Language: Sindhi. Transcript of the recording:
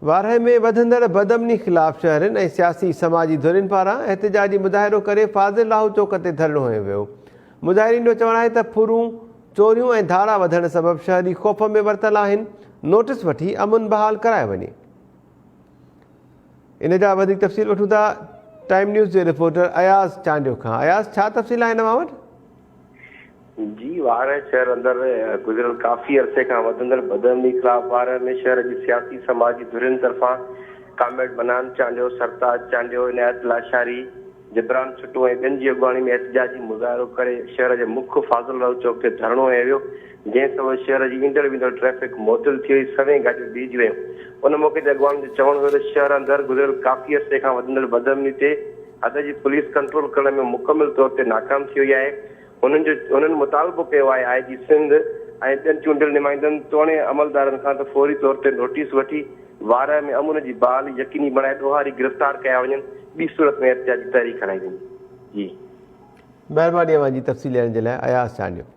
وارهه ۾ وڌندڙ بدامني خلاف شهرين ۽ سياسي سماجي ڌرين پاران احتجاجي مظاهرو ڪري فاضل راهو چوڪ تي ڌرڻو هنيو ويو. مظاهرين جو چوڻ آهي ته ڦرون، چوريون ۽ ڌاڙا وڌڻ سبب شهري خوف ۾ ورتل آهن، نوٽس وٺي امن بحال ڪرايو وڃي. ان جا وڌيڪ تفصيل وٺون ٿا ٽائيم نيوز جي رپورٽر اياز چانڊيو کان. اياز ڇا تفصيل آهن اوهان وٽ؟ جي وارهه شهر اندر گذريل ڪافي عرصي کان وڌندڙ بدامني خلاف وارهه ۾ شهر جي سياسي سماجي ڌرين طرفان ڪامريڊ منان چانڊيو، سرتاج چانڊيو، عنايت لاشاري، جبران ڇٽو ۽ ٻين جي اڳواڻي ۾ احتجاجي مظاهرو ڪري شهر جي مک فاضل راهو چوڪ تي ڌرڻو هنيو ويو جنهن سبب شهر جي ايندڙ ويندڙ ٽريفڪ معطل ٿي وئي سوين گاڏيون بيهجي ويون ان موقعي تي اڳواڻن جو چوڻ هيو ته شهر اندر گذريل ڪافي عرصي کان وڌندڙ بدامني تي حد جي پوليس ڪنٽرول ڪرڻ ۾ مڪمل طور تي ناڪام ٿي وئي آهي. هنن جو هنن مطالبو ڪيو آهي آء جي سنڌ ۽ ٻين چونڊيل نمائندن توڻي عملدارن کان ته فوري طور تي نوٽيس وٺي وارهه ۾ امن جي بحالي يقيني بڻائي ڏوهاري گرفتار ڪيا وڃن ٻي صورت ۾ احتجاجي تحريڪ هلائي ويندي. جي. مهرباني اوهان جي تفصيل ڏيڻ جي لاء اياز چانڊيو.